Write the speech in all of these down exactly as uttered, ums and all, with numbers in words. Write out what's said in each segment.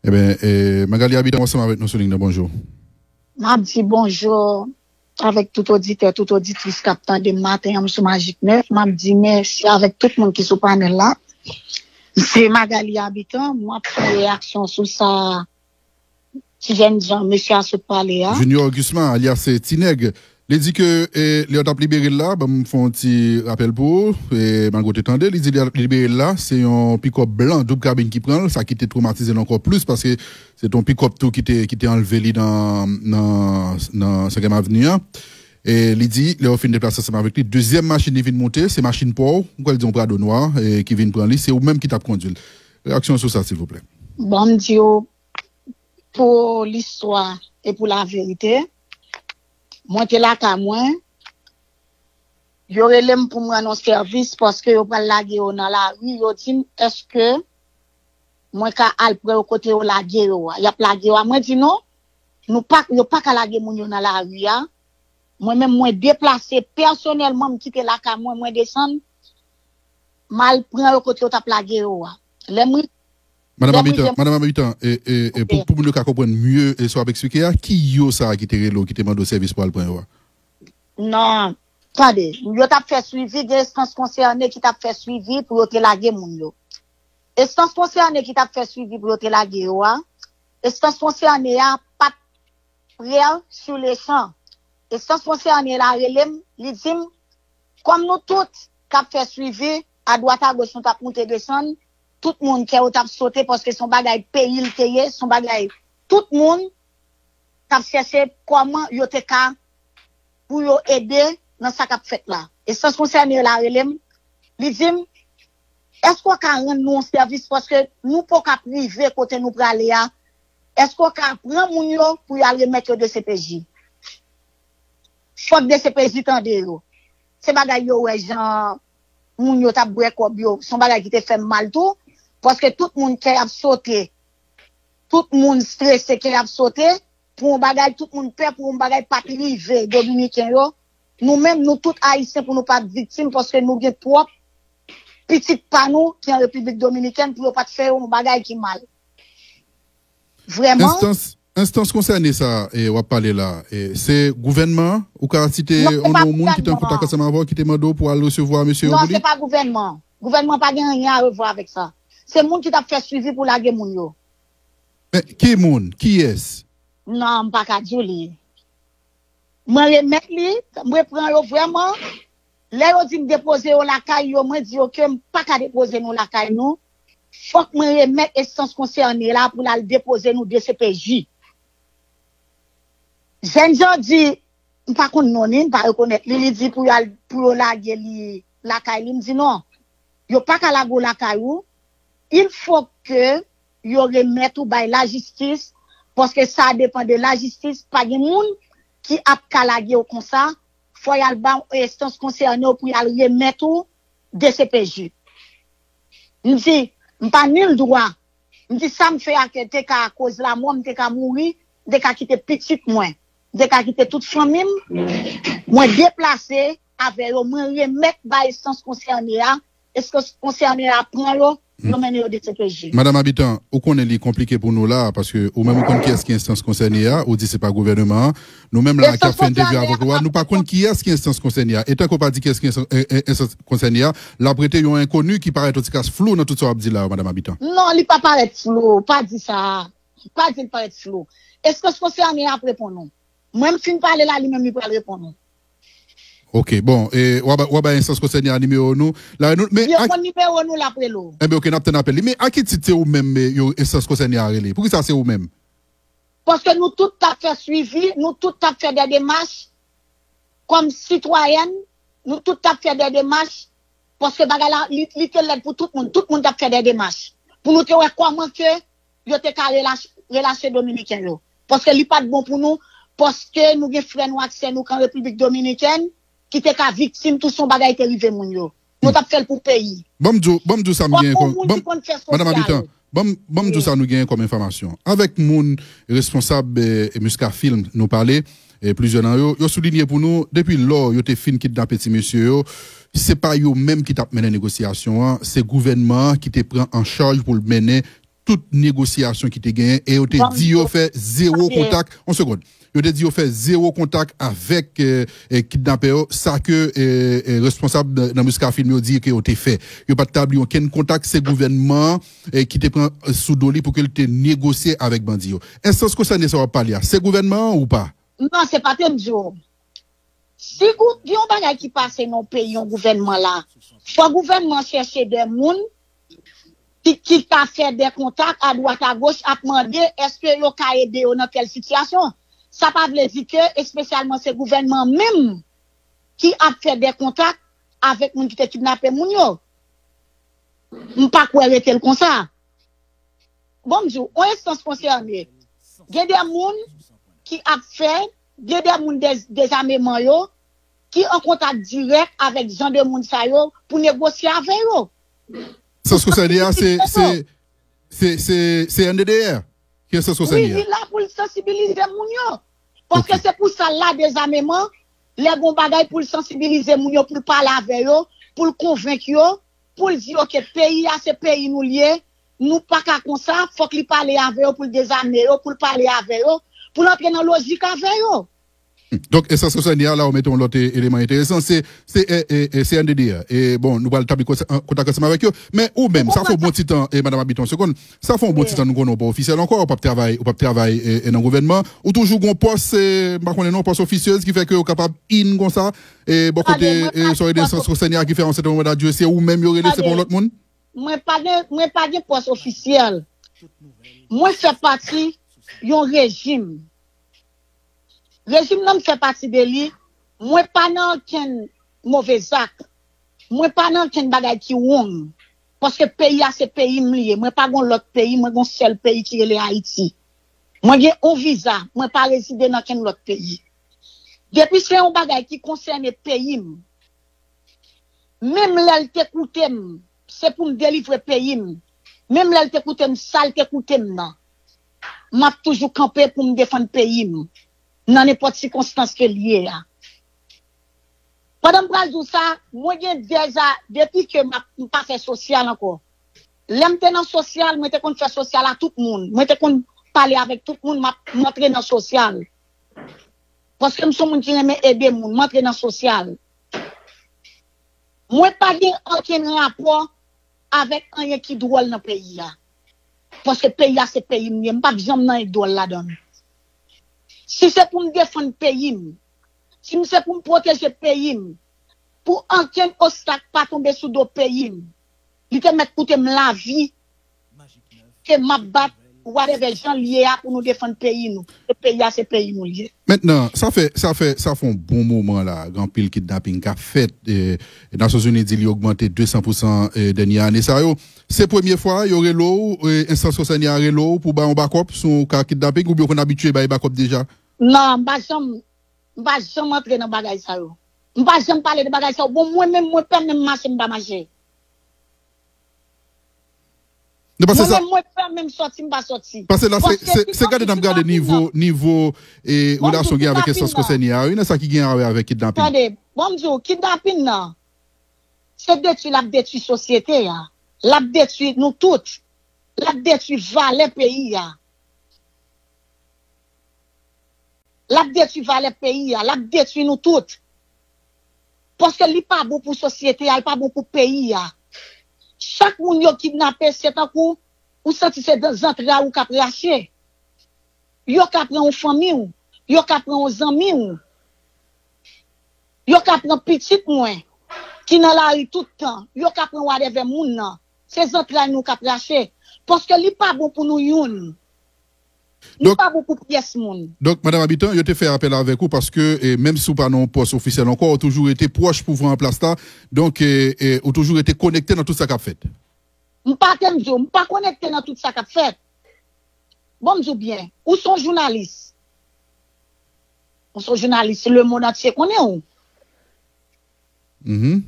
Ebyen, eh, Magalie Habitant, ansanm avèk nou sou liy nan, bonjou. M ap di bonjou avèk tout oditè, tout oditris k ap tande m maten an, m sou Magic nèf. M ap di mèsi avèk tout moun ki sou panèl la. Se Magalie Habitant, m ap fè yon reyaksyon sou sa ti jènjan mesye a sot pale a. Junior Gusma, alyas Ti Nèg, li di ke, eh, lè yo t ap libere l la, ban m fè yon ti rapèl pou ou, eh, malgre w te tande, li di lè yo t ap libere l la, se yon pikòp blan doub kabin ki pran l, sa ki te twomatize l ankò plis, paske se te yon pikòp tou ki te, ki te anlve li nan, nan, nan senkyèm Avni an. E li di, lè yo fin deplase ansanm avèk li, dezyèm machin li vin monte, se machin pa w, m kwè l di yon Prado nwa, e ki vin pran li, se ou menm ki t ap kondui l. Reyaksyon sou sa, silvouplè. Bon, m di w, pou listwa e pou laverite, mwen te lakay mwen, yo rele m pou m rann yon sèvis paske yo pral lage yo nan lari, yo di m, èske mwen ka al pran yo kote yo lage yo a? Y ap lage yo a? Mwen di non, nou pa, yo pa ka lage moun yo nan lari a. Mwen menm, mwen deplase pèsonèlman, m kite lakay mwen, mwen desann, m al pran yo kote yo t ap lage yo a. Lè m ri-, Madan lè m Habitant, rive Madan Habitant, e, e, e, pou, Ok. pou moun yo ka konprann mye, e, sa w ap eksplike a, ki yo sa a ki te rele w, ki te mande w sèvis pou al pran yo a? Non, tande, yo t ap fè swivi, gen enstans konsène ki t ap fè swivi pou yo te lage moun yo. Enstans konsène ki t ap fè swivi pou yo te lage yo a, enstans konsène a pa t prè sou le chan. Enstans konsène la rele m, li di m, kòm nou tout k ap fè swivi, adwat agoch nou t ap moute desann, tout moun kè yo t ap sote paske se yon bagay peyi l te ye, se yon bagay tout moun t ap chèche kòman yo te ka pou yo ede nan sa k ap fèt la. Enstans konsène la rele m, li di m, èske w ka rann nou yon sèvis paske nou poko ap rive kote nou prale a? Èske w ka pran moun yo pou y al remèt yo D C P J? Fòk D C P J tande yo. Se bagay yo wè jan moun yo t ap bwè kòb yo. Se yon bagay ki te fè m mal tou, paske tout moun kè y ap sote, tout moun strese, kè y ap sote, pou yon bagay, tout moun pè pou yon bagay pa t rive Dominiken yo. Nou menm, nou tout Ayisyen pou nou pa t viktim, paske nou gen pwòp pitit pa nou ki an Repiblik Dominikèn pou yo pa t fè yo yon bagay ki mal. Vrèman. Enstans, enstans konsène sa, e, w ap pale la, e, se gouvènman an? Ou ka site Non, se yon pa non moun ki te an kontak gouvènman an. ansanm avè w, ki te mande w pou al resevwa mesye yo Non, pou li? se pa gouvènman. Gouvènman pa gen anyen a revwa avèk sa. Se moun ki t ap fè swivi pou lage moun yo. Men, ki moun? Kiyès? Non, m pa ka di w li. Mwen remèt li, mwen pran yo vrèman. Lè yo di m depoze yo lakay yo, mwen di yo ke m pa ka depoze nou lakay nou. Fòk mwen remèt enstans konsène la pou l al depoze nou D C P J. Jènjan di, m pa konn non li, m pa rekonèt li, li di pou y al, pou yo lage li lakay li, m di non. Yo pa ka lage w lakay ou. Il faut que yo remèt ou bay lajistis, paske sa depann de lajistis, pa gen moun ki ap ka lage w konsa, fò y al ba enstans konsène yo pou y al remèt ou D C P J. M di, m pa ni l dwa. M di sa m fè a ke te ka akoz lamò m, m te ka mouri, m te ka kite pitit mwen, m te ka kite tout fanmi m, mwen deplase avè yo, mwen remèt bay enstans konsène a, enstans konsène a pran yo, yo mennen yo D C P J. Madan Habitant, ou konnen li konplike pou nou la, paske ou menm ou konn kiyès ki enstans konsène a, ou di se pa gouvènman an. Nou menm la ki ap fè entèvyou avèk ou a, nou pa konn kiyès ki enstans konsène a. Etan ke w pa di kiyès ki enstans, en- en- enstans konsène a, l ap rete yon enkoni ki parèt yon ti kras flou nan tout sa w ap di la yo, Madan Habitant. Non, li pa parèt flou, pa di sa. Pa di l parèt flou. Enstans konsène a ap reponn ou. Mwen m fin pale la, li menm li pral reponn ou. Ok, bon, e, w a ba- w a bay enstans konsène a nimewo nou. La, nou, men Li ak- konn nimewo nou, l ap rele w. Enben, ok, n ap tann apèl li. Men a ki tit se ou menm, e, yo, enstans konsène a rele? Poukisa se ou menm? Paske nou tout t ap fè swivi, nou tout t ap fè de demach kòm sitwayèn, nou tout t ap fè de demach, paske bagay la, li, li te lèd pou tout moun. Tout moun t ap fè de demach. Pou nou te wè kòman ke yo te ka relache, relache Dominiken yo. Paske li pa t bon pou nou, paske nou gen frè nou ak sè nou k an Repiblik Dominikèn, ki te ka viktim tou si yon bagay te rive moun yo. Nou t ap fè l pou peyi. Ban m di w, ban m di w sa m Fòk genyen yon kòm, moun ban ki m, konn fè Madan sosyal. Habitant, ban m, ban m di w Wi. sa nou genyen kòm enfòmasyon. Avèk moun responsab, e, e Muscafilm nou pale, e plizyè nan yo, yo soulinye pou nou, depi lò yo te fin kidnape ti mesye yo, se pa yo menm ki t ap mennen negosyasyon an, se gouvènman an ki te pran an chaj pou l mennen tout negosyasyon ki te genyen e yo te di yo fè zewo kontak. Yon segond. Yo te di yo fè zewo kontak avèk eh, eh, kidnapè yo, sa ke eh, eh, responsab nan Muska Film yo di ke yo te fè. Yo pa t tabli okenn kontak, se gouvènman an eh, ki te pran eh, sou do li pou ke l te negosye avèk bandi yo. Enstans konsène sa w ap pale a, se gouvènman an ou pa? Non, se pa te m di w. Si gen yon bagay ki pase nan yon peyi, yon gouvènman la, fò gouvènman chèche de moun ki, ki ka fè de kontak a dwat a goch ap mande èske yo ka ede yo nan tèl sitiyasyon. Sa pa vle di ke espesyalman se gouvènman menm ki ap fè de kontak avèk moun ki te kidnape moun yo. M pa kwè rete l konsa. Bon, m di w, yon enstans konsène. Gen de moun ki ap fè, gen de moun dez, dezameman yo, ki an kontak dirèk avèk jan de moun sa yo pou negosye avè yo. Enstans konsène a, se, se, se, se, se N D D R. Ki enstans konsène a? Wi, li la pou l sansibilize moun yo. Paske se pou sa l la dezameman, lè gon bagay pou l sansibilize moun yo, pou l pale avè yo, pou l konvenk yo, pou l di yo ke peyi a se peyi nou l ye, nou pa ka konsa, fòk li pale avè yo, pou l dezame yo, pou l pale avè yo, pou l antre nan lojik avè yo. Donk, enstans konsène a, la ou mete yon lòt eleman enteresan, se se eh, eh, eh, se N D D R. E bon, nou pral tabli kontak ansanm avèk yo. Men ou menm, sa fè yon bon ti tan, e madanm Abiton, segonn, sa fè yon bon ti tan nou konnen w pa ofisyèl ankò, ou p ap travay, ou p ap travay eh, eh, nan gouvènman. Ou toujou gon pòs, eh, m pa konnen non, pòs ofisyèz ki fè ke ou kapab in konsa, eh, bò kote eh, sa w rele enstans konsène a ki fè yon sèten moman dati, se ou menm yo rele, se pa yon lòt moun? Mwen pa gen, mwen pa gen pòs ofisyèl. Mwen fè pati yon rejim. Rejim nan m fè pati de li, mwen pa nan okenn move zak. Mwen pa nan okenn bagay ki wrong. Paske peyi a se peyi m li ye. Mwen pa gon lòt peyi, mwen gon sèl peyi ki rele Ayiti. Mwen gen yon viza, mwen pa rezide nan okenn lòt peyi. Depi se yon bagay ki konsène peyi m, menm lè l te koute m, se pou m delivre peyi m. Menm lè l te koute m, sa l te koute m nan. M ap toujou kanpe pou m defann peyi m nan nenpòt sikonstans ke l ye a. Pandan m pral di w sa, mwen gen dèza, depi ke m ap, m pa fè sosyal ankò. Lè m te nan sosyal, mwen te konn fè sosyal a tout moun. Mwen te konn pale avèk tout moun, m ap, m antre nan sosyal. Paske m se yon moun ki renmen ede moun, m antre nan sosyal. Mwen pa gen okenn rapò avèk anyen ki dwòl nan peyi a. Paske peyi a se peyi m ye, m p ap janm nan anyen dwòl ladan l. Si se pou m defann peyi m, si m se pou m pwoteje peyi m, pou ankenn ostak pa tonbe sou do peyi m, li te mèt koute m lavi, ke m ap bat, whatever jan l ye a pou nou defann peyi nou. Se peyi a, se peyi nou l ye. Mentnan, sa fè, sa fè, sa fè yon bon moman la, gen anpil kidnaping k ap fèt. Eh, Nasyonzini di li ogmante de san pousan eh, dènye ane sa yo. Se premye fwa yo rele w, eh, enstans konsène a rele w pou bay yon bakòp sou yon ka kidnaping, oubyen w konn abitye bay bakòp deja? Non, m pa janm, m pa janm antre nan bagay sa yo. M pa janm pale de bagay sa yo. Bon, mwen menm, mwen pè menm mache, m pa mache. Non, paske mwen sa, menm, mwen pè menm sòti, m pa sòti. Paske la, se, paske se, se gade nan m gade nivo, nivo eh, relasyon gen avèk enstans konsène a, wi, nan sa ki gen a wè avèk kidnaping. Tande, bon, m di w, kidnaping nan, se detwi l ap detwi sosyete a. L ap detwi nou tout. L ap detwi valè peyi a. L ap detwi valè peyi a, l ap detwi nou tout. Paske li pa bon pou sosyete a, li pa bon pou peyi a. Chak moun yo kidnape, se tankou ou santi se zantray ou k ap rache. Yo ka pran yon fanmi w, yo ka pran yon zanmi w, yo ka pran pitit mwen ki nan lari tout tan, yo ka pran whatever moun nan. Se zantray nou k ap rache. Paske li pa bon pou nou youn. Li pa bon pou pyès moun. Donk, madanm Abitan, yo te fè apèl avèk ou paske, eh, menm si w pa nan yon pòs ofisyèl ankò, ou toujou rete pwòch pouvwa an plas la. Donk, eh, eh, ou toujou rete konekte nan tout sa k ap fèt. M pa te m di w, m pa konekte nan tout sa k ap fèt. Bon, m di w byen, ou se yon jounalis. Ou se yon jounalis, lemonn antye konnen w. Mhm.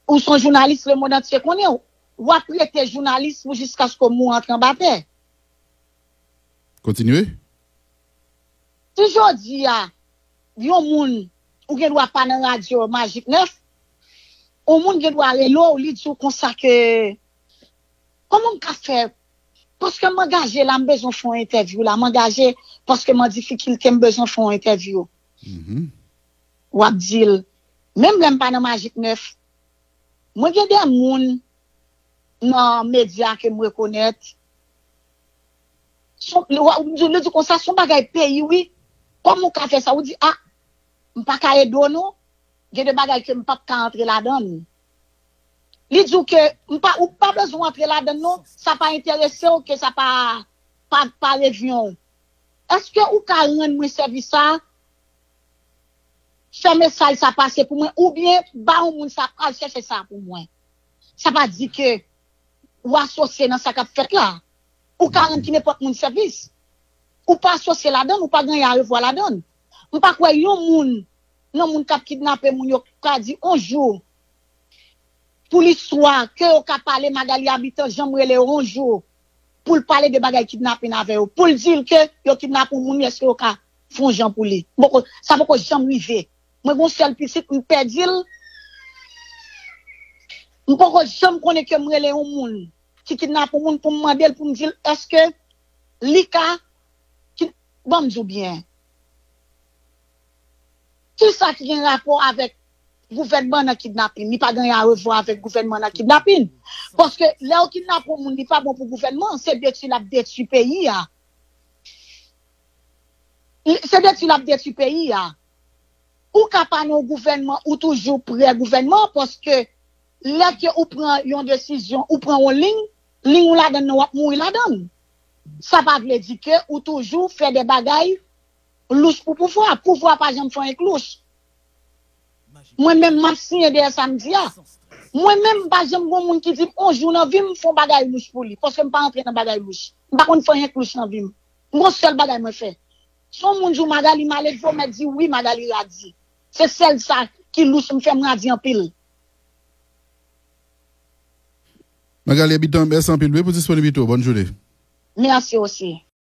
Ou se yon jounalis, lemonn antye konnen w. W ap rete jounalis pou jiskaske w mouri antre anba tè. Kontinye. Si jodi a, yon moun, ou gen dwa pa nan radyo Magik nèf, yon moun gen dwa rele w, li di w konsa ke Kòman m ka fè? Paske m angaje la, m bezwen fè yon entèvyou la. M angaje paske m an difikilte, m bezwen fè yon entèvyou. W ap di l, menm lè m pa nan Majik nèf, mwen gen de moun nan medya ke m rekonèt. Son, li, w ap, li di konsa, se yon bagay peyi, wi. Kòman w ka fè sa? Ou di, a, m pa ka ede w, non. Gen de bagay ke m p ap ka antre ladan l. Li di w ke m pa, ou pa bezwen antre ladan l, non. Sa pa enterese w, ke sa pa, pa, pa revyen w. Èske ou ka rann mwen sèvis sa? Fè mesaj sa pase pou mwen, oubyen ba yon moun sa, al chèche sa pou mwen. Sa pa di ke ou asosye nan sa k ap fèt la. Ou ka rann ki nenpòt moun sèvis. Ou pa asosye ladan l, ou pa gen arevwa ladan l. M pa kwè yon moun nan moun k ap kidnape moun yo ka di yon jou pou listwa ke yo ka pale Magalie Habitant, janm rele yo yon jou pou l pale de bagay kidnapin avè yo, pou l di l ke yo kidnape yon moun, èske yo ka fè yon jan pou li? Poko, sa poko janm rive. Mwen gen yon sèl pitit, m pèdi l. M poko janm konnen ke m rele yon moun ki kidnape yon moun pou m mande l, pou m di l èske li ka ki, ban m di w byen. Kisa ki gen rapò avèk gouvènman nan kidnapin? Li pa gen anyen a wè avèk gouvènman nan kidnapin. Paske lè yo kidnape yon moun, li pa bon pou gouvènman, se detwi l ap detwi peyi a. Se detwi l ap detwi peyi a. Ou ka pa nan yon gouvènman, ou toujou prè gouvènman, paske lè ke ou pran yon desizyon, ou pran yon liy, liy ou ladan nan, w ap mouri ladan. Sa pa vle di ke ou toujou fè de bagay louch pou pouvwa. Pouvwa pa janm fè anyen k louch. Mwen menm, m ap siyen dèyè sa m di a. Mwen menm, m pa janm gon moun ki di m yon jou nan vi m fè yon bagay louch pou li, paske m pa antre nan bagay louch. M pa konn fè anyen k louch nan vi m. M gon sèl bagay mwen fè. Si yon moun di w Magalie maledve, w mèt di wi, Magalie radi. Se sèl sa ki louch, m fè m radi anpil. Magalie Habitant, mèsi anpil wi pou disponibite w. Bòn jounen. Mèsi osi.